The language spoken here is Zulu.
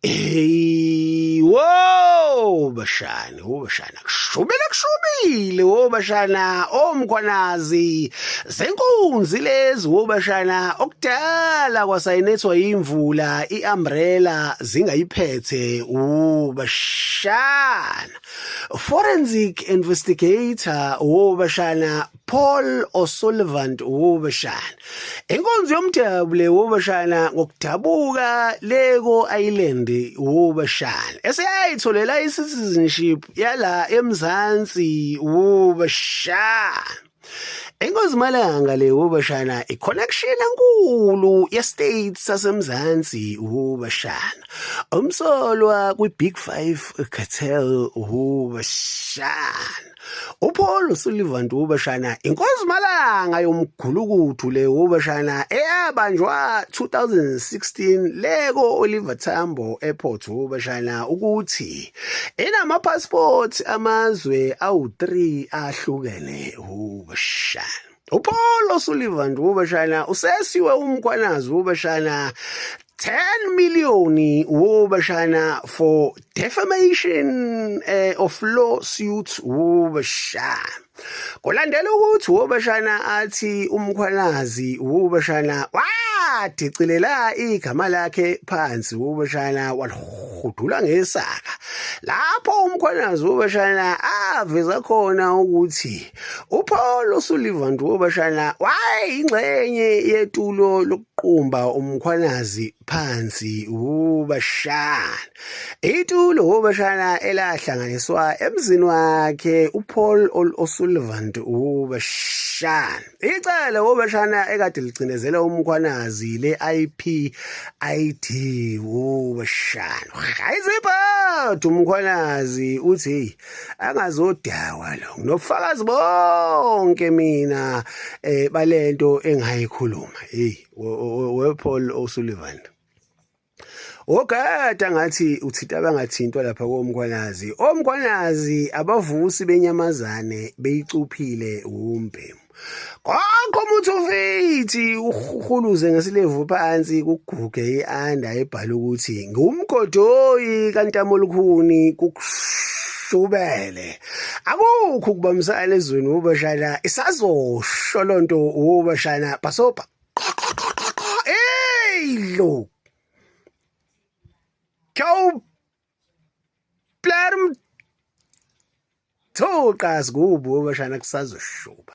Hey, wo bashana, wo bashana, kushubile kushubile, wo bashana, omkhwanazi, zenkunzi lezi wo bashana, okudala kwasayinethwa imvula, iumbrella zingayiphethe, wo bashana. Forensic investigator wo bashana Paul O'Sullivan wobashana. Inkonzo yomdabu le wobashana ngokudabuka leko Island wobashana. Eseyayitholela i-citizenship yala eMzansi wobashana. Inkosi Malanga le wobashana i-connection enkulu ye-state saseMzansi wobashana. Umsolwa kwi-Big Five cartel wobashana. uPaul Sullivan Dubashana inkosi malanga yomgulukuthu le ubashana eyabanjwa 2016 leko Oliver Tambo Airport ubashana ukuthi inama passport amazwe awu3 ahlukene ubashana. uPaul O'Sullivan ubashana usesiwe umkhwanazi ubashana 10 million wobashana for defamation of lawsuit wobashana. Kulandela ukuthi wobashana athi umkhwanazi wobashana wadicilela igama lakhe phansi wobashana walihudula ngesaka. Lapho umkhwanazi wobashana aveza khona ukuthi uPaul O'Sullivan wobashana wayeyingxenye yetulo lokuqumba umkhwanazi phansi ubashana. Itulo ubashana elahlanganiswa emzini wakhe uPaul O'Sullivan ubashana. Icala ubashana ekade licinezela umkhwanazi le-IPID ubashana. Hayiziphathu umkhwanazi uthi angazodawa lo nginobufakazi bonke mina balento engayikhuluma. Hey we Paul O'Sullivan. Ogada ngathi uthinta abangathintwa lapha komkhwanazi. Omkhwanazi abavusi benyamazane beyicuphile umbhemu. Konke umuthi ufithi uhuluze ngesilevu phansi kuguge ianda ebhala ukuthi ngumgodoyi kantamolukhuni kukushubele. Akukho ukubambisana ezweni ubashana isazosho lonto ubashana basopa. Hey lo. Cow Plerm Thoqa sigubu obashana kusazoshuba.